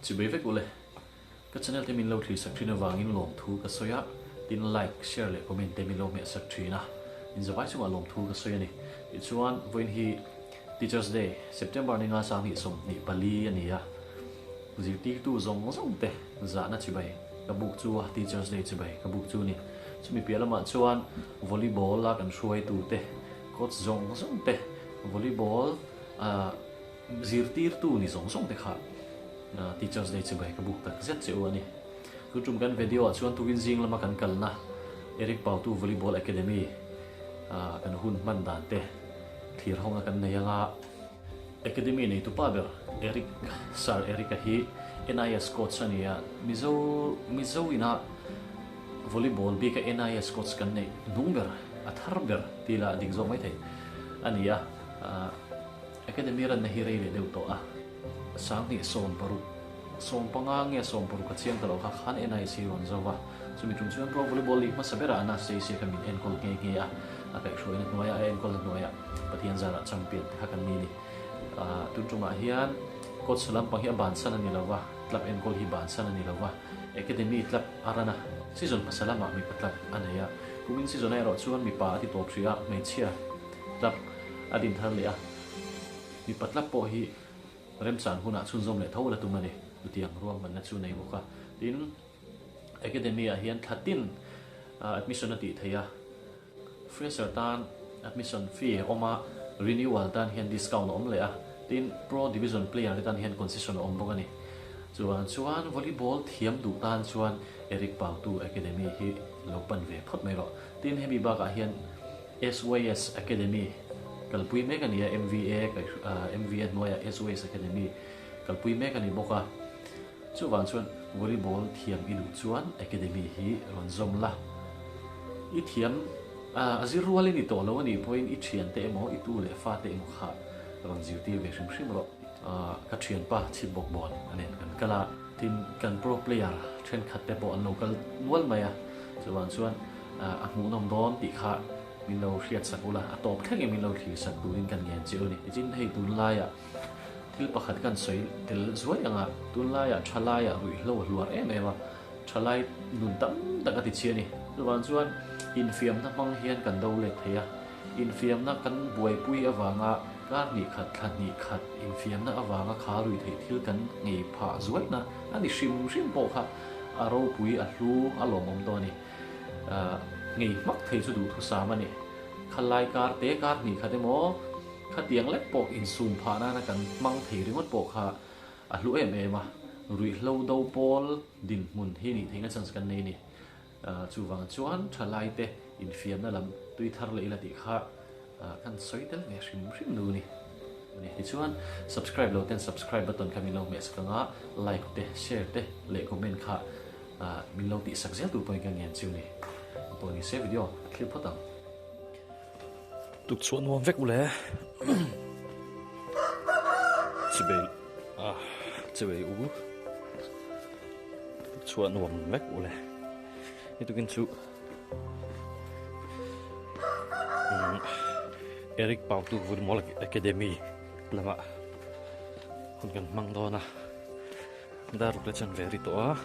Chibei vek ule. Ka channel te min lo thlir sak thin avangin lawmthu ka sawi a, tin like, share leh comment te min lo hmeh sak thin a, inzavai chungah lawmthu ka sawi a ni. Tichuan vawiin hi Teachers Day, September ni nga 2024 a ni a, zirtirtu zawng zawng te zahna chibai ka buk chu a, Teachers Day chibai ka buk chu a ni. Chumi piah lamah chuan volleyball a kan hruaitu te, coach zawng zawng te, volleyball ah Zirtirtu ni zawng zawng te kha Teachers Day chibai ka buk tak zet che u a ni. Chu tum kan video ah chuan tukin zing lama kan kalna Eric Pautu Volleyball Academy kan hun hman dan te thlir hawnga kan nei anga Academy neitu pa ber Eric Sir Eric-a hi NIS coach a ni a, Mizo Mizo ina Volleyball bika NIS coach kan neih hnung ber a thar ber tih lah dik zawk maithei a ni a. Academy ranna hi rei leh deuh tawh a, 2016, 15 nge 16 ka chiang ta lo kha khan NIC rawn zo va, chumi tum chuan Pro Volleyball League hmasa berah Anastasia kha min enkawl nghe nghe a, a kaihhruaina hnuaiah, a enkawlna hnuaiah Pathian zarah champion te kha kan ni ni. Tun tumah hian coach lampang hi a bansan a ni lo va, club enkawl hi bansan a ni lo va, Academy club a ran a, season hmasa lamah mipa club a nei a, kumin season-ah erawh chuan mipa a ti tawp hrih a, hmeichhia club a din thar leh a, mipa tlap pawh hi remchan hunah chhunzawm leh tho la tum a ni. Chutiang ruahmanna chu nei bawk a. Tin, Academy ah hian thla tin admission a tih theih a, fresher tan admission fee a awm a, renewal tan hian discount a awm leh a, tin pro division player te tan hian concession a awm bawk a ni. Chuvang chuan volleyball thiam duh tan chuan Eric Pautu Academy hi lo pan ve phawt mai rawh. Tin, hemi bakah hian SYS Academy kalpui mek a ni a, MVA MVA hnuaiah SYS Academy kalpui mek a ni bawk a. Chuvang chuan volleyball thiam i duh chuan Academy hi rawn zawm la. I thiam a zir rual i ni tawh lo a nih pawhin i thiante emaw i tu leh fate emaw kha rawn zirtir ve hrim hrim rawh. Ka thianpa chhip bawk bawn a nen kan kal a, tin kan pro player thenkhat te pawh an lo kal nual mai a, chuvang chuan A hmuhnawm dawn tih kha min lo hriat sak ula, a tawp thlengin min lo thlir sak turin kan ngen che u ni. Tichin hei tunlaiah thil pakhat kan sawi tel zuai ang a, tunlaiah thalaiah ruihhlo a hluar em em a, thalai nun tam tak a ti chhi a ni. Chuvang chuan infiamna hmang hian kan do let thei a, infiamna kan buaipui avanga kar hnih khat thla hnih khat infiamna avanga kha ruih theih thil kan ngei phah zuaihna a ni hrim hrim pawh kha a ropui a hlu a lawmawm dawn a ni. Ngei hmak thei chu duhthusam a ni. Khalai kar te kar hnih khat emaw khatiang lek pawh insum phah nana kan hmang thei ringawt pawh kha a hlu em em a, ruihhlo do pawl dinhmun hi nih theihna chance kan nei a ni. Chuvang chuan thalai te infiamna lam tui thar leh ila tih kha kan sawi tel ve hrim hrim nu a ni. Tichuan subscribe lo ten subscribe button kha min lo hmeh sak ang a, like te share te leh comment kha Min lo tih sak zel tur pawhin ka ngen chiu ni. Pawh ni se video thlir phawt ang. Tuk chhuah nuam vek ule. Chibei ah chibei u. Tuk chhuah nuam vek ule. Ni tukin chu Eric Pautu Volleyball Academy lama hun kan hmang dawn a. Dar ruk la chan ve ri tawh a,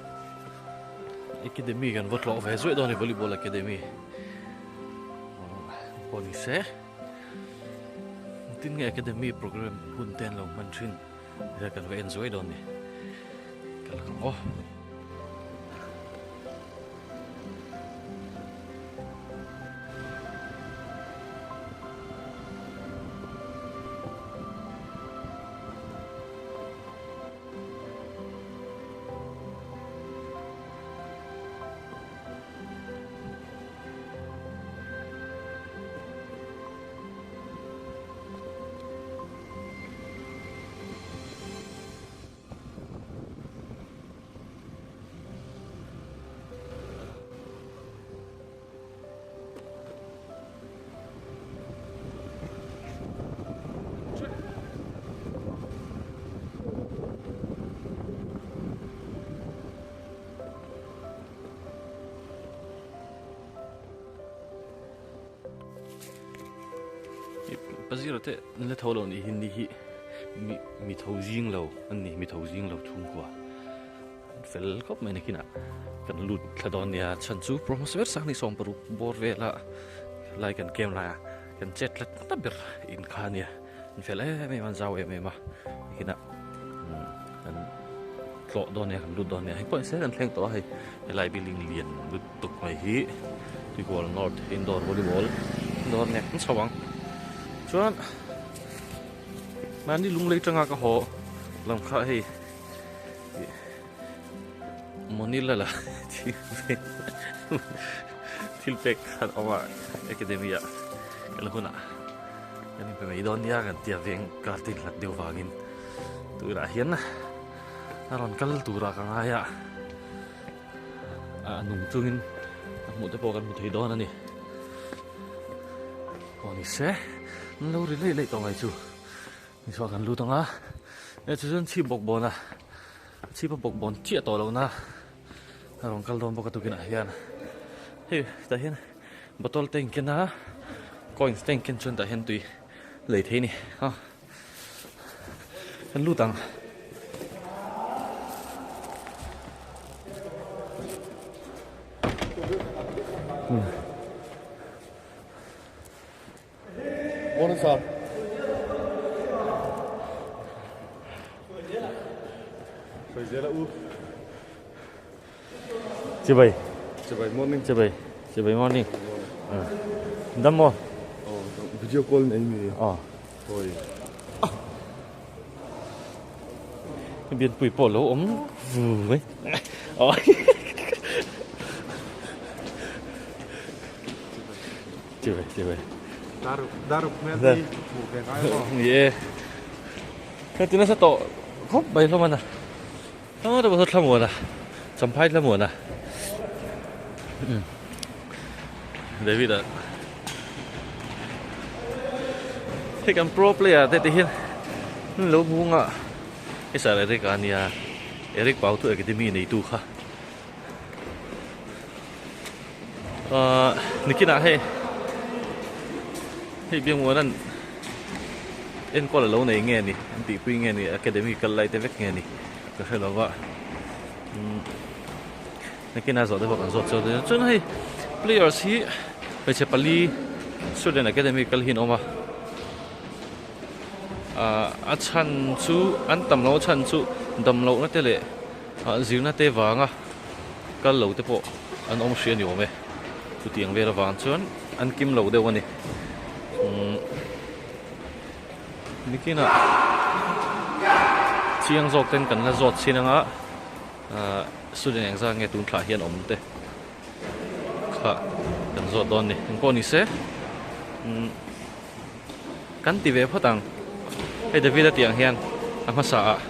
academy kan va tlawh ve zuaih dawn a ni volleyball academy pawh ni se engtin nge academy program hun te an lo hman thin tia kan va en zuaih dawn a ni kal ang aw. Pazira te an la tho lo nih hi ni hi mi mi tho zing lo an ni mi tho zing lo chhungkua. fel khawp mai nakinah kan lut thla dawn nia chhan chu pro hmasa ber sang ni 16 bawr vela lai kan kem laia kan chet tlat na ber in kha ania an fel em em a an zau em em a nakinah kan tlawh dawn nia kan lut dawn nia hei pawh se kan thleng tawh a hei helai building lian lutuk mai hi Tuikual North Indoor Volleyball dawr nia kan chho ang chuan mahni lunglei tanga ka haw lam kha hei Monila la thil pek khan awm a academy ah kan hunah kan inpe mai dawn nia kan tia veng kar te inhlat deuh vangin tunah hian a rawn kal turah ka ngai a a nung chungin a hmuh te pawh kan hmu thei dawn a ni aw ni se an lo ri leih leih tawh mai chu Inchhuah kan lut ang a, e chu chuan chhip bawk bawn a, chhip a bawk bawn chiah tawh lohna a rawn kal dawn bawk a tukinah hian hei tah hian bottle te inken a coins te inken chuan tah hian tui lei thei a ni a kan lut ang. Morning sir. Sawi u. Chibai. Chibai morning. Chibai. Chibai morning. Dam mo. Oh, video call nei mi. Oh. Oi. Bian pui pawh lo awm vu mai. Oh. Chibai, chibai. Daruk, daruk hmel hi hmuh ve ngai maw? Ni e. Ka ti nasa tawh khawp mai hlawm a na. Tlangval te pawh saw thlamuan a, Champhai thlamuan a. David a. Hei kan pro player te ti hian lo bung a. Hei sir Eric a nia. Eric Pautu Academy neitu kha. Ahh nikinah hei hei biangmuanan enkawl alo nei nge ni an tihpui nge ni academy kal lai te vek nge ni ka hre lo va umm nikinah zawh te pawh kan zawt chauh dawn chuan hei players hi hmeichhe pali student academy kal hi an awm a ahh a chhan chu an tam loh a chhan chu dam lohna te leh. Ah zirna te vanga kal lo te pawh an awm hrih a ni awm e. Chutiang vel avang chuan an kim lo deuh a ni. Umm nikinah chiang zawk ten kan la zawt chin anga ah student eng zat nge tun thlah hian awm te kha kan zawt dawn a ni. Engpawh ni se umm kan ti ve phawt ang. Hei David a tih ang hian a hmasa ah.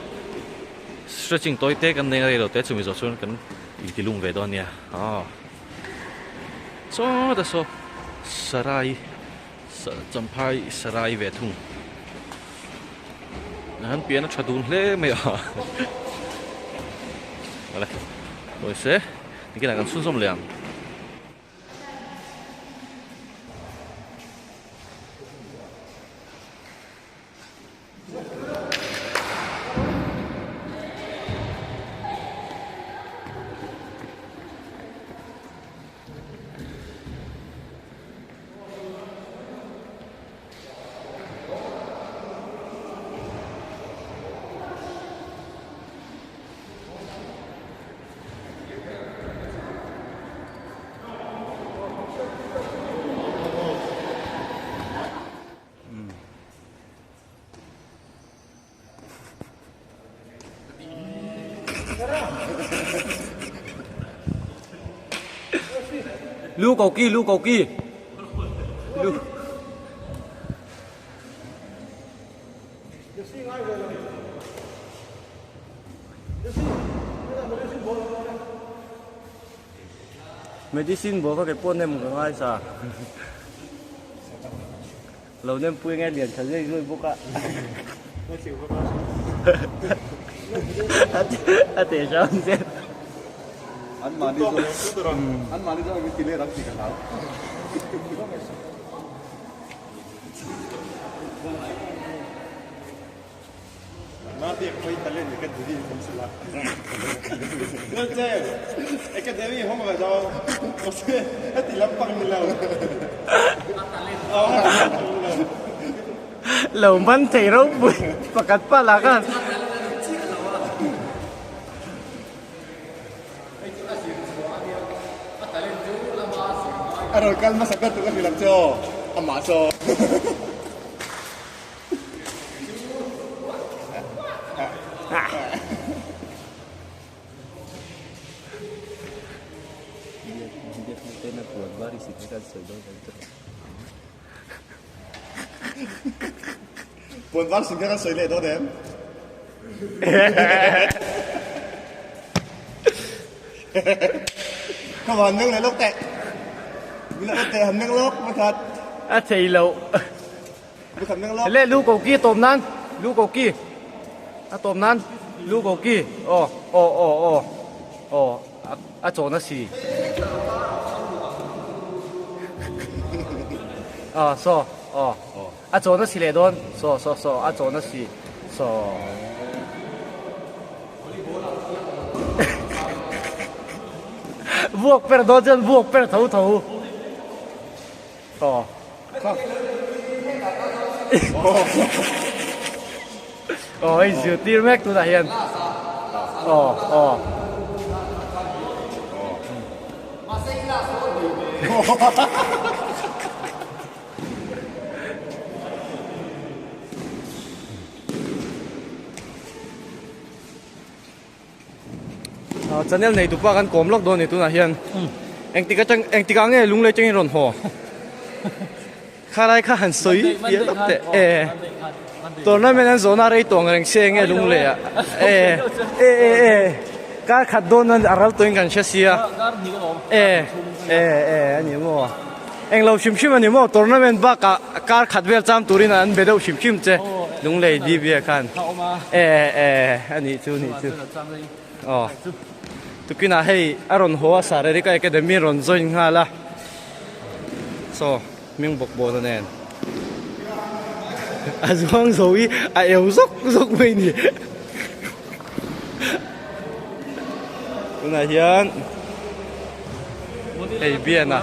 Stretching tawi te kan nei a rei lo te chumi zawh chuan kan inti lung ve dawn nia aw chaw ta saw sarai champhai sarai ve thung an pian a tha dun hle mai a awle pawisa nikinah kan chhunzawm leh ang. Lu cầu kỳ, lu cầu kỳ. Lu. Medicine bo kha ke pawh nem ka ngai sa. Lo nem pui nge lian tha zui zui bawk a. A teh hram zel. An mahni zawng an mahni zawng min ti let ang tih ka hlau. Lo man thei ropui pakhat pah lah khan. A rawn kal hmasa ber tur ka hrilh ang che aw, amah saw. Puan var sin kha kan sawi leh dawn em? Ka van meng leh lawk teh. Min lo teh han meng lawk pakhat. A thei lo. Pakhat meng lawk. Le lu ko ki tawp nan. Lu ko ki. A tawp nan. Lu ko ki. Aw aw aw aw. Aw a chawn a si. Aw saw aw. A chawn a si leh dawn. Saw saw saw a chawn a si. Saw. Vuak per dawn chuan vuak per tho tho. Aw. Aw hei zirtir mek tunah hian. Aw aw. Channel nei tupa kan kawm lawk dawn ni tunah hian engtik atang engtik ah nge lunglei atangin rawn haw khalai kha han sawi fiah lawk teh e tournament an zawhna rei tawh ang reng se nge lunglei ah e e e e kar khat dawn a ral tawhin kan hre sia e e e a ni maw. Englo hrim hrim a ni maw? Tournament bakah kar khat vel cham turin an be deuh hrim hrim che Lunglei DBA khan. E e a nih chu nih chu. Aw. Tukinah hei a rawn haw a Sarerika Academy rawn join nghal a. Saw hming bawk bawna nen. A zuang zo hi a eu zawk zawk mai ni. Tunah hian hei bian a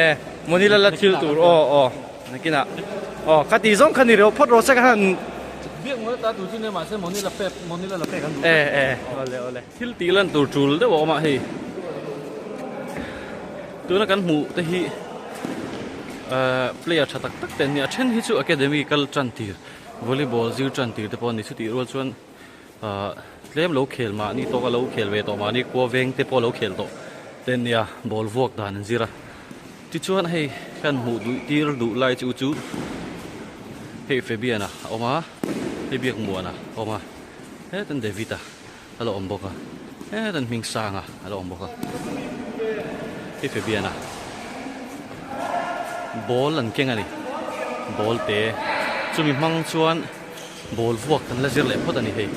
e Monila la thil tur aw aw nakinah aw kha ti zawng kha ni reuh phawt rawh se ka han Biak mawla ta tur chu nia mahse Monila pek Monila la pek an duh e e awle awle thil tih lan tur tul deuh a awm a hei tuna kan hmuh te hi player tha tak tak te an ni a then hi chu academy kal tan tir Volleyball zir tan tir te pawh a ni chutih rual chuan ahh tlem lo khel mahni tawk a lo khel ve tawh mahni khua veng te pawh lo khel tawh te an nia ball vuak dan an zir a tichuan hei kan hmuh duh tir duh lai chu chu hei Fabian-a a awm a hei Biakmuana a awm a hetan David-a a lo awm bawk a hetan Hmingsanga a lo awm bawk a hei Fabian-a ball an keng a ni ball te chumi hmang chuan ball vuak kan la zir leh phawt a ni hei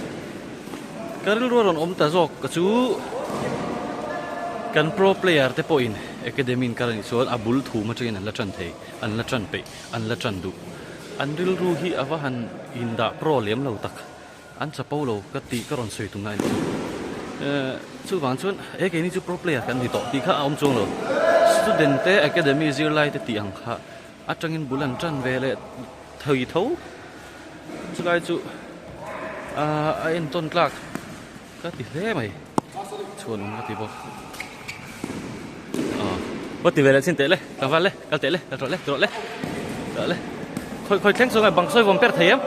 ka rilru a rawn awm ta zawk ka chu kan pro player te pawhin academy in kal a nih chuan a bul thum atangin an la tan thei an la tan peih an la tan duh an rilru hi a va han indah pro lem lo tak. An chapo lo ka tih ka rawn sawi tumna a ni chu. Chuvang chuan he keini chu pro player kan ni tawh tih kha a awm chuang lo. Student te academy zirlai te tih ang kha atangin bul an tan ve leh thei tho. Chulai chu a entawn tlak ka ti hle mai. Chhuan awm ka ti bawk. Va ti ve leh chin teh le, tlangval le, kal teh le, kal rawh le, ti rawh le, ti rawh le. Khawi khawi thleng chuan bang sawi vawm per thei em?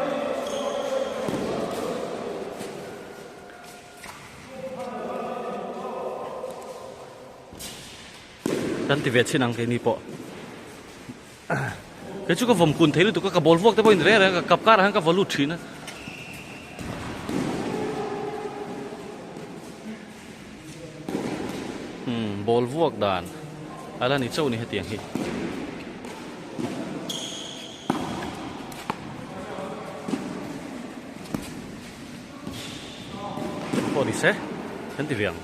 Kan ti ve chin ang keini pawh. Kei chu ka vawm kun thei lutuk a, ka ball vuak te pawhin reng reng a, ka kap karah hian ka vaw lut thin a. Umm ball vuak dan a la ni chauh ni hetiang hi. Pawh ni se kan ti ve ang.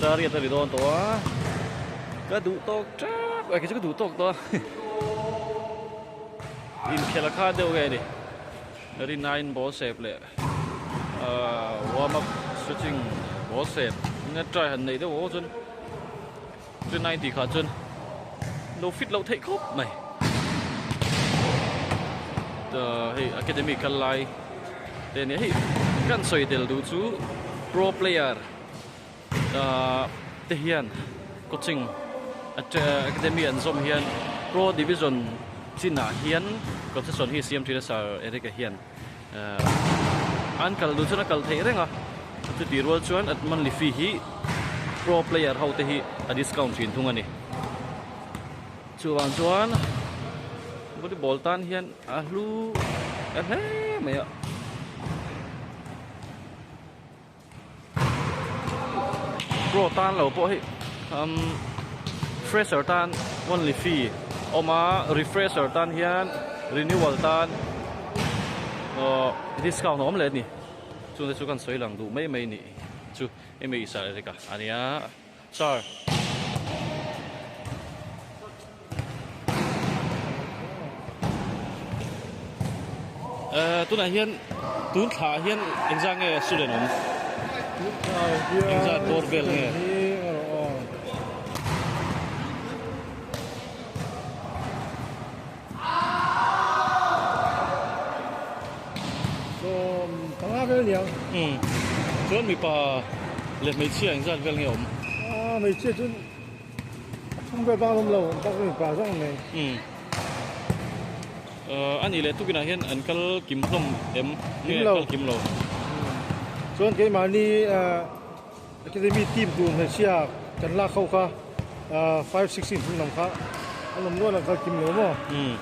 Dar riat a ri dawn tawh a, ka duh tawk tep a, kei chu ka duh tawk tawh a, inkhel a kha deuh nge ni, rin aiin ball sep leh warm up stretching ball sep enge try han neih deuh aw chuan rin aiin tih khah chuan lo fit loh theih khawp mai, hei academy kal lai te nia hei kan sawi tel duh chu pro player. Te hian coaching academy an zawm hian pro division chinah hian concession hi siam thin a sir Eric a hian an kal duh chuan a kal theih reng a chutih rual chuan at monthly fee hi pro player ho te hi a discount thin thung a ni chuvang chuan volleyball tan hian a hlu a hle mai a. Pro tan lo pawh hi umm fresher tan only fee awm a refresher tan hian renewal tan aww discount a awm leh a ni chung te chu kan sawi lang duh mai mai nih chu emi sir Eric-a ania sir. Eh tunah hian tun thla ah hian engzah nge student awm engzah dawr vel nge sawm panga vel niang um chuan mipa leh hmeichhia engzat vel nge awm ah hmeichhia chu A thum vel bak a awm lo, an tak mipa zawng mai. Umm. A nih leh tukinah hian an kal kim hlawm em? Nge kal kim lo? Chuan keimahni academy team tur hmeichhia kan lak ho kha 5, 6 in lam kha an awm nual an kal kim lo maw? Umm.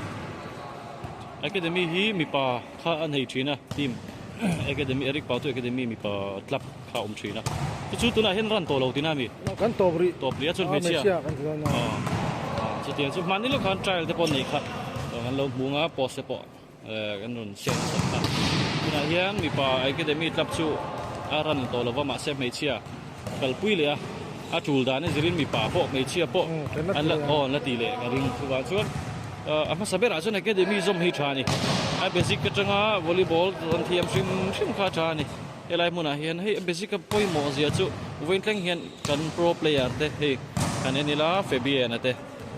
Academy hi mipa kha a nei thin a team academy Eric Pautu academy mipa club kha a awm thin a chu chu tunah hian ran tawh lo tihna a mi? Kan tawp rih. Tawp rih a chuan hmeichhia. Hmeichhia kan ti dawn a. Chutiang chu hmanni lawk khan trial te pawh an nei kha kan lo hmu anga post te pawh kan rawn share nasa kha. Tunah hian mipa academy club chu a ran tawh lova mahse hmeichhia kalpui leh a a tul dan a zirin mipa pawh hmeichhia pawh an la aw an la ti leh ka ring chuvang chuan a hmasa berah chuan academy zawm hi tha a ni. A basic atanga volleyball an thiam hrim hrim kha a tha a ni. Helai hmunah hian hei a basic a pawimawh zia chu vawiin thleng hian kan pro player te hei kan en ila Fabian-a te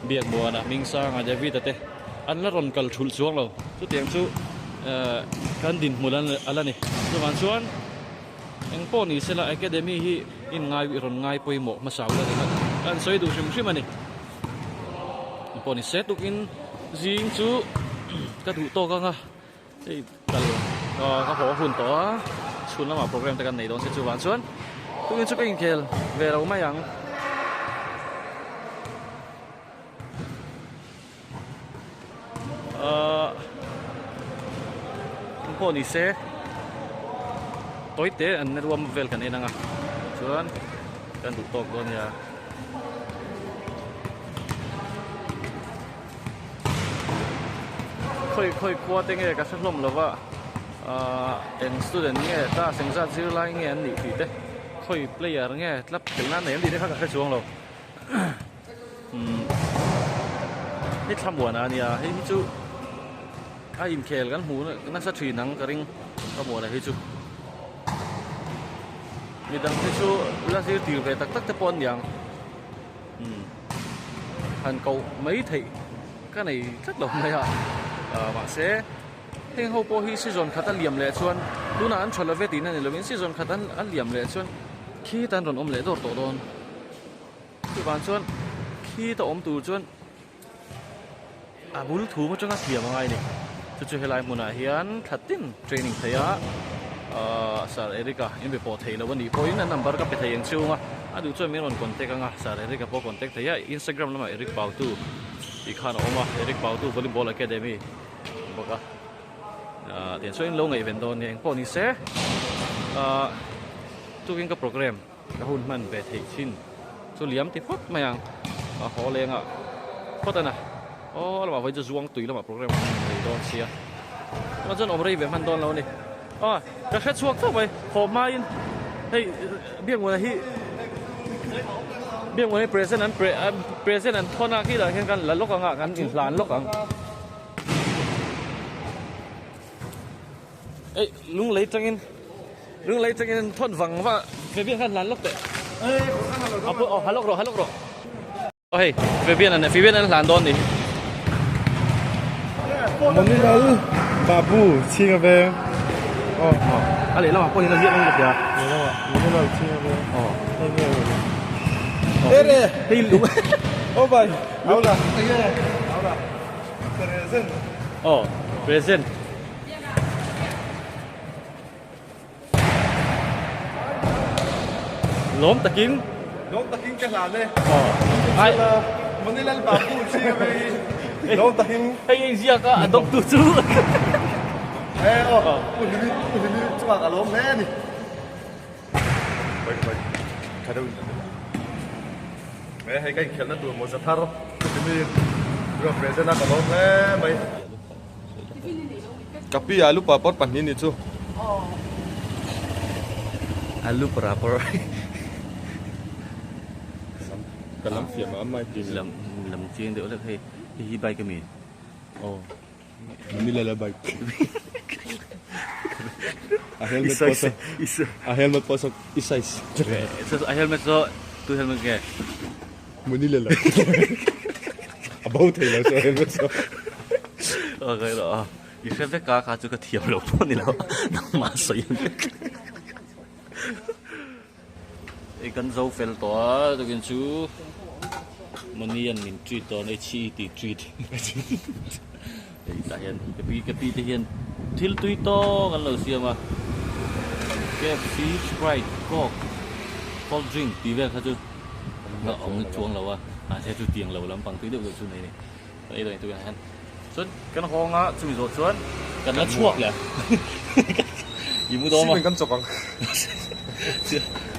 Biakmuana Hmingsanga David-a te an la rawn kal thulh chuang lo chutiang chu ehh kan dinhmun a la ni chuvang chuan eng pawh ni sela academy hi in ngai rawn ngai pawimawh hmasa ula ni kha an sawi duh hrim hrim a ni eng pawh ni se tukin zing chu ka duh tawk ang a. Hei kal ka haw hun tawh a, chhun lamah program te kan nei dawn se chuvang chuan tukin chu ka inkhel ve lo mai ang. Ahh eng pawh ni se tawite an ruam vel kan en ang a chuan kan duh tawk dawn nia. Khawi khawi khua te nge ka hre hlawm lo va ahh eng student nge class eng zat zirlai nge an nih tih te khawi player nge club khelh nan nei an tih te kha ka hre chuang lo umm hei thlamuana a nia hei hi chu a inkhel kan hmuh nasa thin ang ka ring thlamuana hi chu midang te chu la zir tir ve tak tak te pawh an ni ang. Umm han koh mai theih ka nei tlat lo mai a ah mahse heng ho pawh hi season khat a liam leh chuan tunah an tha love tihna ni lovin season khat an a liam leh chuan khita an rawn awm leh dawr tawh dawn chuvang chuan khita awm tur chuan a bul thum atanga thiam a ngai a ni chu chu helai hmunah hian thla tin training thei a ahh sir Eric-a in be pawh thei lo a nih pawhin a number ka pe thei ang chhung a a duh chuan min rawn contact ang a sir Eric-a pawh contact thei a Instagram lamah Eric Pautu tih khan a awm a Eric Pautu volleyball academy bawk a ahh tiang chuan in lo ngaihven dawn nia engpawh ni se ahh tukin ka program. Ka hun hman ve theih thin chu liam ti phawt mai ang a haw leng ah phawt a na aw lamah vawi chu zuang tui lamah program a nei dawn sia tunah chuan awm rei ve hman dawn lo a ni aw ka hre chhuak tawp mai haw hmain hei biakmuana hi. Biak Muani present an pre present an thawn a khi lah hian kan la lawk ang a kan inhlan lawk ang. Ei lunglei tangin lunglei tangin an thawn vang vang a Fabian khan hlan lawk teh. Aw ha lawk rawh ha lawk rawh. Aw hei Fabian an Fabian an hlan dawn ni. Monilal Babu chhing a veng. Aw a lehlamah pawh hian a ziak ang ka hria. Lehlamah Monilal chhing a veng. Aw hei nge a ni. Ere hei lung. Oh bhai aula aula present. Aw present. Lawm takin. Lawm takin ka hlan e. Ai. Manilal Babu chi ka vei. Lawm takin. Hei ei ziak a a dawk tu chu. E aw. U hlimi u hlimi chungah ka lawm hle a ni. Bai bai. Tha deuh in ka tel a. E hei ka inkhelhna tur mawza thar u hlimi present a ka lawm hle mai. Kapi alu papawr pahnih ni chu. Alu papawr. Ka lam fiah mah mai ti. Lam lam chiang deuh hlek hei hei hi bike ami. Oh. Manila la bike. A helmet pawh saw a helmet pawh saw i size. A helmet saw tu helmet nge? Manila la. A bo thei lo chu a helmet chu. Okay rawh a. I hre vek a kha chu ka thiam lo pawh ni lo. Nangmah sawi ang vek. Ei kan zo fel tawh a tukin chu Moni an min treat dawn ei chi ti treat. Hei tah hian ka pi ka pi te hian thil tui tawk an lo siam a. KFC, Sprite, Coke, cold drink tih vel kha chu a awm chuang lo a. Mahse chu tiang lo lampang tui deuh deuh chu nei a ni. Kan ei dawn tui ah hian chuan kan hawng a chumi zawh chuan kan la chhuak leh i mu dawn maw? Kan chawk ang.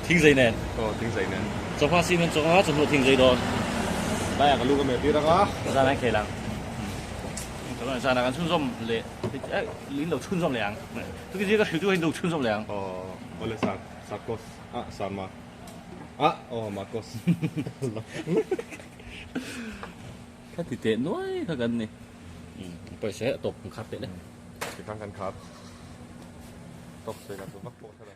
Thingzei nen. Aw thingzei nen. Chawhma sim an chawk ang a chawhnu thingzei dawn. Tlaiah ka lu ka meh tir ang a. Zan an khel ang. Zan ah kan chhunzawm leh in lo chhunzawm leh ang. Tukin zing ka hrilh chu in lo chhunzawm leh ang. Aw awle sar Sarkos ah Sarma ah aw Marcos. Kha ti teh nuai kha kan ni. Pawisa hi a tawp kan khar teh le. Tikhan kan khar. Tawp sawi lah chu vak pawh thla lo.